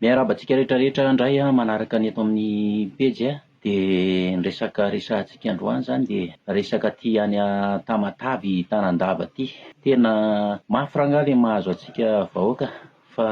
Miarahaba antsika rehetra rehetra indray manaraka ny eto amin'ny pejy dia ny resaka resahantsika androany izany dia resaka aty any Tamatave Tanandava aty. Tena mafy rangahy ilay mahazo antsika vahoaka fa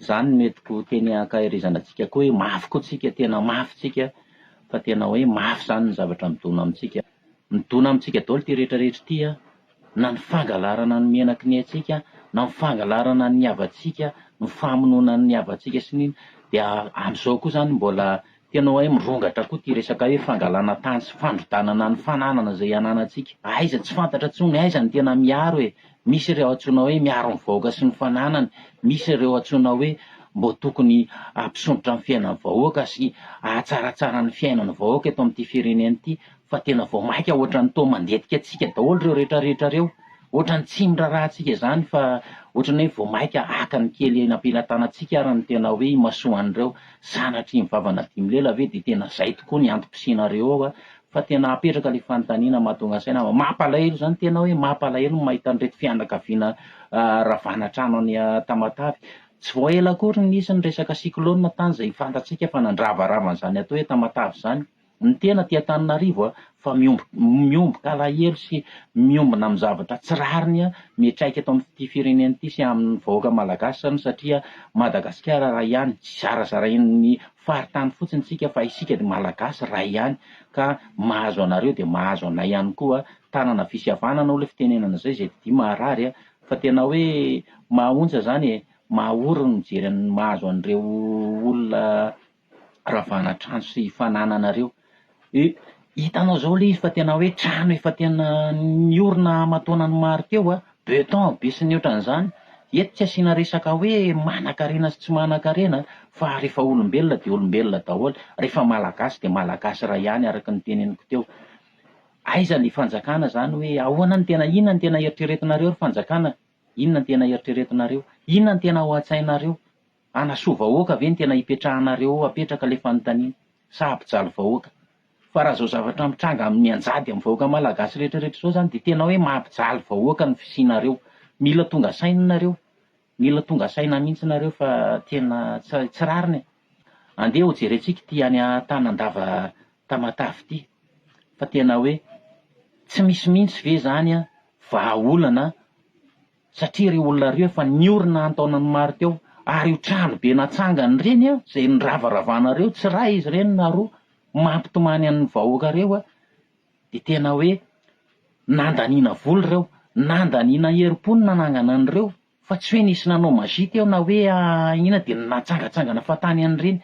izany no entiko teny ankaherezana antsika koa hoe mafy koa tsika, tena mafy tsika fa tena hoe mafy izany ny zavatra midona amintsika. Midona amintsika daholo ity rehetra rehetra ity an! na ny fangalarana ny menaky ny aintsika, na ny fangalarana ny havantsika, ny famonoana ny havantsika sy ny inona, dia amin'izao koa izany mbola tena hoe mirongatra koa ity resaka hoe fangalana tany sy fandrodanana ny fananana izay ananantsika. Aiza tsy fantatra intsony, aiza no tena miaro e? Misy ireo antsoina hoe miaro ny vahoaka sy ny fananany, misy ireo antsoina hoe mbo tokony hampisondrotra ny fiainan'ny vahoaka sy hahatsaratsara ny fiainan'ny vahoaka eto amin'ity firenena ity, fa tena vao maika ohatran'ny toa mandetika antsika daholo ireo rehetra rehetra ireo, ohatran'ny tsy miraharaha antsika izany fa ohatran'ny hoe vao maika haka ny kely eny am-pelatanantsika ary ny tena hoe imasoan'ireo, sanatria ny vavana dimy lela ve dia tena izay tokoa ny antom-pisianareo ao fa tena apetraka ilay fanontaniana mahatonga saina, mampalahelo izany tena hoe mampalahelo ny mahita an'ireto fianakaviana ravana trano any Tamatave, tsy vao ela akory no nisy ny resaka cyclone tany izay fantatsika fa nandravarava an'izany atao hoe Tamatave izany. Ny tena aty Antananarivo fa miomboka alahelo sy miombona amin'ny zavatra tsy rariny miantraika eto amin'ity firenena ity sy amin'ny vahoaka malagasy izany satria Madagasikara iray ihany, tsy zarazarain'ny faritany fotsiny isika fa isika dia malagasy iray ihany ka mahazo anareo dia mahazo anay ihany koa, tanana havia sy havanana hoy ilay fitenenana izay, izay didia maharary fa tena hoe mahaontsa izany e, mahaory ny mijery ny mahazo an'ireo olona ravana trano sy fananana reo. E, hitanao zao le izy fa tena hoe trano efa tena niorina aman-taonany maro teo a, beton be sy ny ohatran'izany. Eto tsy asiana resaka hoe manankarena sy tsy manankarena fa rehefa olombelona dia olombelona daholo, rehefa malagasy dia malagasy iray ihany araka ny teneniko teo. Aiza ny fanjakana zany hoe ahoana no tena, inona no tena eritreretinareo ry fanjakana? Inona no tena eritreretinareo? Inona no tena ao an-tsainareo? Hanasoa vahoaka ve ny tena hipetrahanareo ao apetraka ilay fanontaniana sa hampijaly vahoaka? Fa raha izao zavatra mitranga amin'ny mianjady amin'ny vahoaka malagasy rehetra rehetra izao izany dia tena hoe mampijaly vahoaka ny fisianareo. Mila tonga saina nareo. Mila tonga saina mihitsy nareo fa tena tsy rariny e. Andeha ho jerentsika ity any Tanandava Tamatave ity fa tena hoe tsy misy mihitsy ve izany vahaolana satria ireo olona ireo efa niorina an-taonany maro teo ary io trano be natsangany ireny an, izay noravaravanareo tsy iray izy ireny na roa, mampitomany an'ny vahoaka ireo an, dia tena hoe nandaniana vola ireo, nandaniana herim-po ny nanangana an'ireo fa tsy hoe nisy nanao magie teo na hoe inona dia natsangatsangana fahatany an'ireny.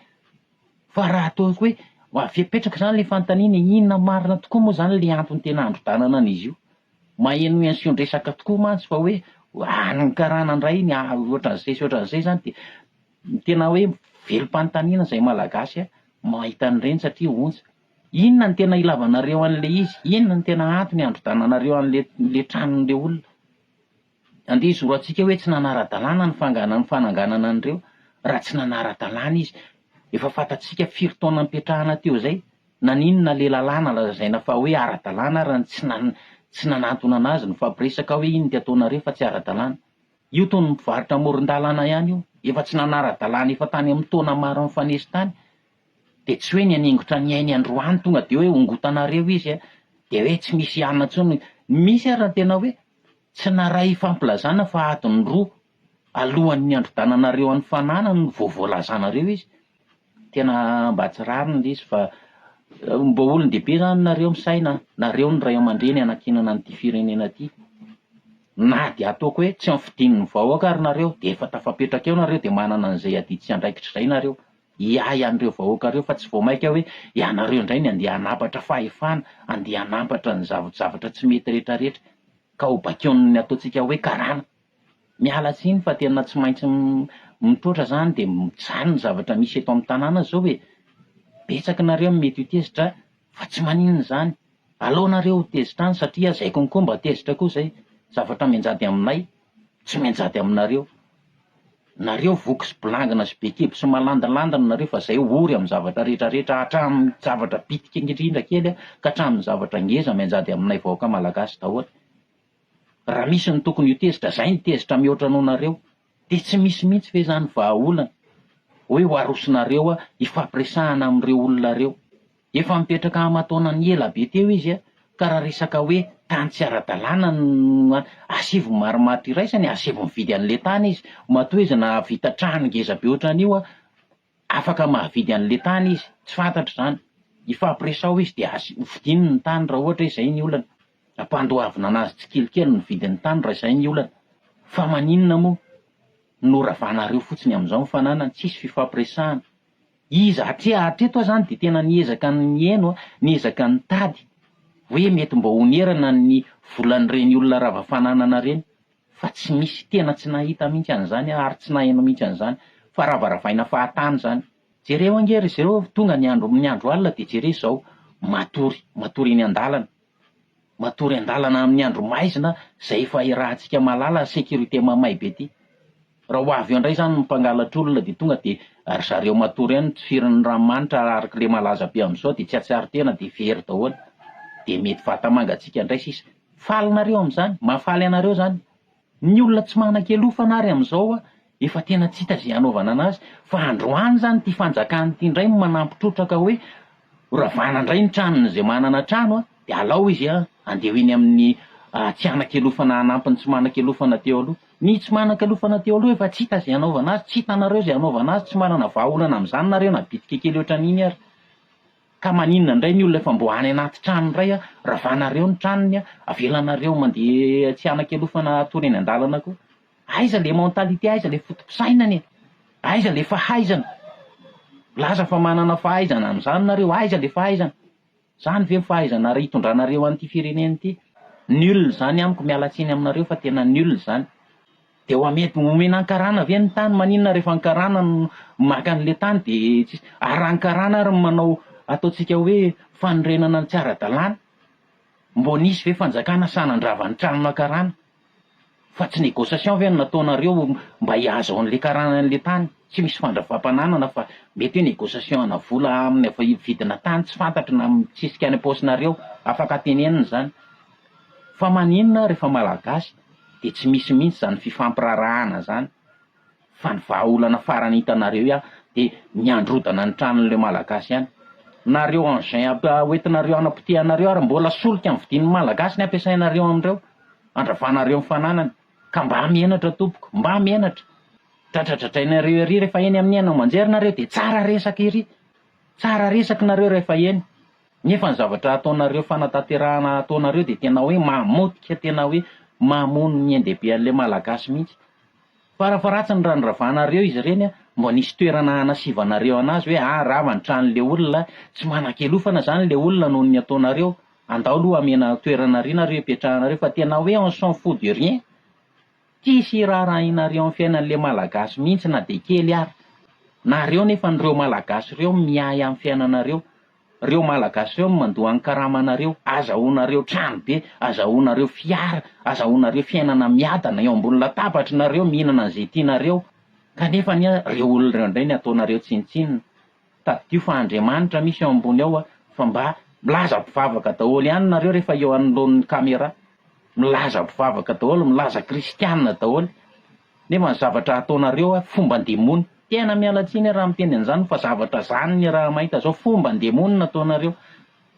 Fa raha ataoko hoe avepetraka izany ilay fanontaniana, inona marina tokoa moa izany ilay antony tena handrodanana an'izy io? Maheno hiantsoan-dresaka tokoa mantsy fa hoe any ny karana indray iny ohatran'izay sy ohatran'izay izany dia tena hoe velom-panontaniana izay Malagasy mahita an'ireny satria ontsa. Inona no tena ilavanareo an'ilay izy? Inona no tena antony handrodananareo an'ilay tranon'ilay olona? Andeha hizoro antsika hoe tsy nanara-dalàna ny ny fananganana an'ireo, raha tsy nanara-dalàna izy, efa fantatsika firy taona nipetrahana teo izay, naninona le lalàna lazaina fa hoe ara-dalàna ary ny tsy tsy nanantona anazy nifampiresaka hoe inn ty ataonareo fa tsy ara-dalàna. Io toy ny mpivarotra amoron-dalàna ihany io, efa tsy nanara-dalàna efa tany amin'ny taona maro nifanesy tany, dia tsy hoe ny haningotra ny ainy androany tonga dia hoe hongotanareo izy dia hoe tsy misy hanina intsony, misy ary ny tena hoe Tsy naray fampilazana fa adiny roa alohan'ny handrodananareo an'i Fanana no vao voalazanareo izy. Tena mba tsy rariny ilay izy fa mba olon-dehibe izany nareo misaina, nareo no ray aman-dreny hanankinana an'ity firenena ity. Na dia ataoko hoe tsy nofidin'ny vahoaka ary nareo dia efa tafapetraka eo nareo dia manana an'izay adidy sy andraikitra izay nareo. Hiahy an'ireo vahoaka ireo fa tsy vao mainka hoe ianareo indray ny andeha hanampatra fahefana, andeha hanampatra ny zavatra tsy mety rehetrarehetra ka ho baikoin'ny ataontsika hoe karana. Miala tsiny fa tena tsy maintsy mitroatra zany dia mijanona ny zavatra misy eto amin'ny tanàna zao e! Betsaka nareo no mety ho tezitra fa tsy maninona izany, alao nareo ho tezitra any satria zay konko mba tezitra koa zay, zavatra mianjady aminay tsy mianjady aminareo. Nareo voky sy bolangina sy be kibo sy malandilandina nareo fa zay ory amin'ny zavatra rehetra rehetra hatramin'ny zavatra bitika indrindra kely ka hatramin'ny zavatra ngeza mianjady aminay vahoaka malagasy daholo. Raha misy ny tokony ho tezitra zay ny tezitra mihoatra noho nareo. Dia tsy misy mihitsy ve zany vahaolana? hoe ho arosonareo hifampiresahana amin'ireo olona ireo. Efa mipetraka aman-taonany ela be teo izy ka raha resaka hoe tany tsy ara-dalàna no any, asivo marimaritra iraisana e, asivo mividy an'ilay tany izy. Matoa izy nahavita trano ngeza be ohatran'io, afaka mahavidy an'ilay tany izy, tsy fantatro izany. Ifampiresaho izy dia asi- vidiny ny tany raha ohatra hoe izay ny olana. Ampandoavina anazy tsikelikely ny vidin'ny tany raha izay ny olana. Fa maninona moa no ravanareo fotsiny amin'izao ny fananany, tsisy fifampiresahana. Iza hatria hatreto aho zany dia tena niezaka niheno a, niezaka nitady hoe mety mba honerana ny volan'ireny olona rava fananana ireny fa tsy misy, tena tsy nahita mihitsy an'izany aho ary tsy naheno mihitsy an'izany fa ravaravaina fahatany izany. Jereo ange ry zareo tonga ny andro ny andro alina dia jereo izao matory, matory eny an-dalana, matory an-dalana amin'ny andro maizina izay efa irahantsika mahalala sécurité mamay be ity. Raha ho avy eo indray izany ny mpangalatr'olona dia tonga dia ry zareo matory any tsifirin'ny ranomanitra araka ilay malaza be amin'izao dia tsy hahatsiaro tena dia very daholo. Dia mety vata-mangatsiaka indray sisa. Faly nareo amin'izany? Mahafaly anareo izany? Ny olona tsy manan-kelofana ary amin'izao efa tena tsy hita izay hanaovana anazy fa androany izany ity fanjakana ity indray no manampy trotraka hoe Ravana indray ny tranony izay manana trano a, dia alao izy a andeha ho eny amin'ny tsy hanan-kelofana hanampy ny tsy manan-kelofana teo aloha. Ny tsy manan-kelofana teo aloha efa tsy hita izay hanaovana azy, tsy hitanareo izay hanaovana azy, tsy manana vahaolana amin'izany nareo na bitika kely ohatran'iny ary. Ka maninona indray ny olona efa mbo any anaty trano indray a, ravanareo ny tranony a, avelanareo mandeha tsy hanan-kelofana hatory eny an-dalana koa. Aiza le mentalité, aiza le foto-pisainana e? Aiza le fahaizana? Milaza fa manana fahaizana amin'izany nareo, aiza le fahaizana? Zany ve ny fahaizana hitondranareo an'ity firenena ity? Nul zany amiko, miala tsiny aminareo fa tena nul zany. De ho ame- omena ny karana ve ny tany? Maninona rehefa ny karana no maka an'le tany de tsisy, ary raha ny karana ary no manao ataontsika hoe fanorenana tsy ara-dalàna, mbô nisy ve fanjakana sahy nandrava ny tranona karana? Fa tsy négociation ve no nataonareo mba hihazo an'le karana an'le tany? Tsy misy fandravam-pananana fa mety hoe négociation ana vola aminy vidina tany tsy fantatro na mitsisika any am-paosinareo, afaka tenenina izany. Fa maninona rehefa malagasy dia tsy misy mihitsy izany fifampiraharahana izany fa ny vahaolana farany hitanareo ihany dia ny handrodana ny tranon'ilay malagasy ihany. Nareo engin hoentinareo hanapotehanareo ary mbola solika ny vidin'ny malagasy ny ampiasainareo amin'ireo. Andravanareo ny fananany. Ka mbà menatra tompoko, mbà menatra. Dradradradrainareo ery rehefa eny amin'ny haino aman-jery nareo dia tsara resaka ery. Tsara resaka nareo rehefa eny. Nefa ny zavatra ataonareo fanatanterahana ataonareo dia tena hoe mamotika tena hoe mamono ny ain-dehibe an'ilay malagasy mihitsy. Farafaharatsiny raha noravanareo izy ireny mba nisy toerana hanasivanareo anazy hoe ah rava ny tranon'ilay olona, tsy manan-kelofana izany ilay olona noho ny ataonareo. Andao aloha hamena toerana ary nareo hipetrahanareo fa tena hoe on s'en fout de rien. Tsisy hiraharahinareo amin'ny fiainan'le malagasy mihitsy na dia kely ary. Nareo nefa ireo malagasy ireo miahy amin'ny fiainanareo. Reo malagasy reo no mandoa ny karamanareo, azahoanareo trano be, azahoanareo fiara, azahoanareo fiainana miadana eo ambony latabatry nareo mihinana an'izay tianareo. Kanefa anie reo olona ireo indray ny ataonareo tsinontsinona. Tadidio fa Andriamanitra misy eo ambony ao fa mba milaza mpivavaka daholo ihany nareo rehefa eo anoloan'ny camera. Milaza mpivavaka daholo, milaza kristianina daholo. Nefa ny zavatra ataonareo fomban-demony. Tena miala tsiny aho raha miteny an'izany fa zavatra zany ny raha mahita zao fomban-demony no ataonareo.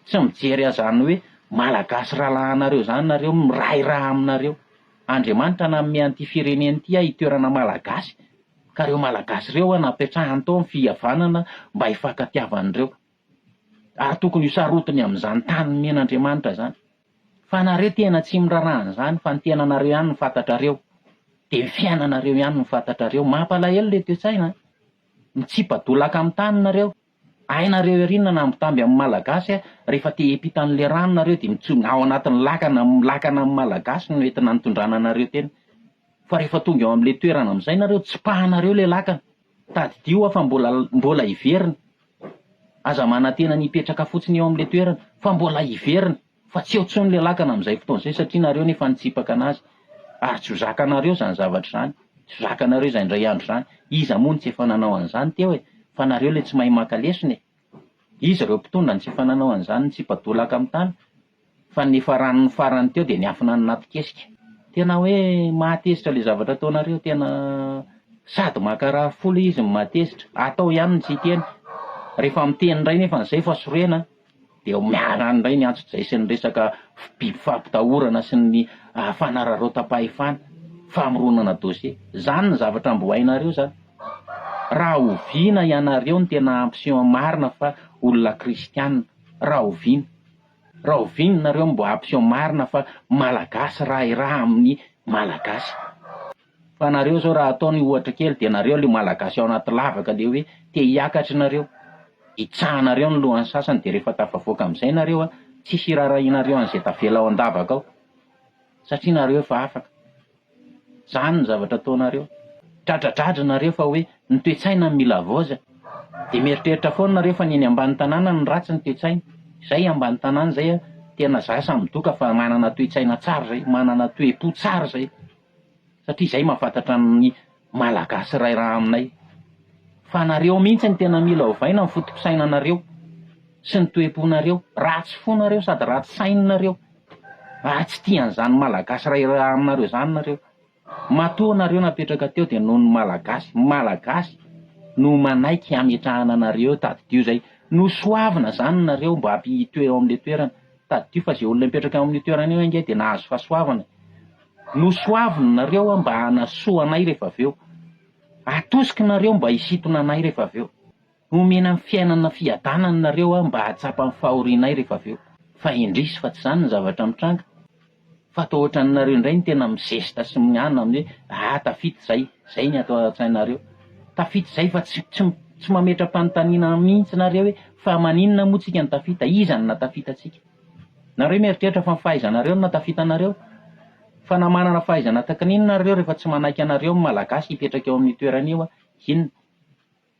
Tsy mijery azany hoe malagasy rahalahinareo zany nareo miray ra aminareo. Andriamanitra nanome an'ity firenena ity aho hitoerana malagasy Ka reo malagasy reo an napetrahany tao ny fihavanana mba hifankatiavan'ireo. Ary tokony ho sarotiny amin'izany tany nomen'Andriamanitra izany. Fa nareo tena tsy miraharaha an'izany fa ny tenanareo ihany no fantatrareo. Dia ny fiainanareo ihany no fantatrareo. Mampalahelo le toe-tsaina an. Mitsipa-dolaka amin'ny tany nareo. Hainareo ery ny nanambitamby amin'ny Malagasy rehefa te hiampita an'ilay rano nareo dia mitso- ao anatin'ny lakana, lakana amin'ny Malagasy no entina nitondrana anareo teny. Fa rehefa tonga eo amin'ilay toerana amin'izay nareo, tsipahanareo ilay lakana. Tadidio hoa fa mbola mbola hiverina. Aza manantena ny hipetraka fotsiny eo amin'ilay toerana fa mbola hiverina. Fa tsy eo intsony ilay lakana amin'izay fotoana izay satria nareo nefa nitsipaka anazy. Ary tsy ho zakanareo izany zavatra izany. Tsy ho zakanareo izany indray andro izany. Iza moa no tsy efa nanao an'izany teo e? Fa nareo ilay tsy mahay maka lesona e! Iza ireo mpitondra no tsy efa nanao an'izany nitsipa-dolaka amin'ny tany? Fa ny efa ranony farany teo dia niafina any anaty kesika. Tena hoe mahatezitra ilay zavatra ataonareo, tena. Sady mankarary fo ilay izy no mahatezitra. Atao ihany ny tsy hiteny. Rehefa miteny indray nefa izay fa sorena dia miala any indray ny antsojay sy ny resaka biby fampitahorana sy ny fanararaotam-pahefana, famoronana dossier. Izany ny zavatra mbo hainareo izany. Rahoviana ianareo no tena hampiseho marina fa olona kristiana? Rahoviana? Rahoviana nareo mbo hampiseho marina fa malagasy raha raha amin'ny malagasy? Fa nareo zao raha atao ny ohatra kely dia nareo le malagasy ao anaty lavaka le hoe te hiakatra nareo, hitsahanareo ny lohan'ny sasany dia rehefa tafavoaka amin'izay nareo a, tsisy hiraharahianareo an'izay tavela ao an-davaka ao satria nareo efa afaka. Zany ny zavatra ataonareo. Dradradradra nareo fa hoe ny toe-tsaina no mila havaozina. Dia mieritreritra foana nareo fa ny eny ambany tanàna no ratsy ny toe-tsaina. Zay ambany tanàna zay a, tena za samy midoka fa manana toe-tsaina tsara zay, manana toe-po tsara zay. Satria zay mahafantatra ny Malagasy iray ra aminay. Fa nareo mihitsy no tena mila ovaina ny foto-pisainanareo sy ny toe-ponareo. Ratsy fo nareo sady ratsy saina nareo. Ary tsy tia an'izany Malagasy iray ra aminareo izany nareo. Matoa nareo napetraka teo dia noho ny Malagasy. Malagasy no manaiky hametrahana anareo eo, tadidio izay. Nosoavina izany nareo mba hampitoe eo amin'ilay toerana. Tadidio fa izay olona mipetraka eo amin'io toerana io ange dia nahazo fahasoavana e. Nosoaviny nareo mba hanasoa anay rehefa avy eo. Atosiky nareo mba hisintona anay rehefa avy eo. Homena ny fiainana fiadanana nareo mba hahatsapa ny fahorianay rehefa avy eo. Fa indrisy fa tsy izany ny zavatra mitranga. Fa toa ohatran'ny nareo indray no tena mizesta sy mianina amin'ny hoe ah tafita izay, izay ny ato an-tsainareo. Tafita izay fa tsy tsy tsy mametra-panontaniana mihitsy nareo hoe fa maninona moa tsika no tafita, iza no nahatafita antsika? Nareo mieritreritra fa ny fahaizanareo no nahatafita anareo? Fa na manana fahaizana takin'inona nareo rehefa tsy manaiky anareo ny Malagasy hipetraka eo amin'io toerana io inona?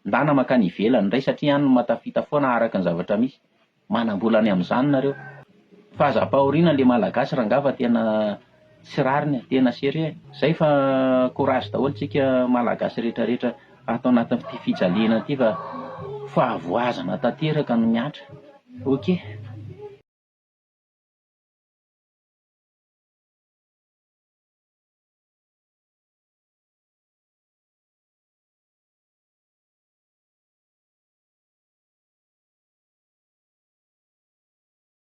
Ndana mankany ivelany indray satria any no mahatafita foana araka ny zavatra misy. Manambola any amin'izany nareo. Fa aza ampahoriana le Malagasy rangaha fa tena tsy rariny e, tena sérieux e. Zay fa courage daholo tsika Malagasy rehetra rehetra ato anatin'ity fijaliana ity fa fahavoazana tanteraka no miantra. Ok.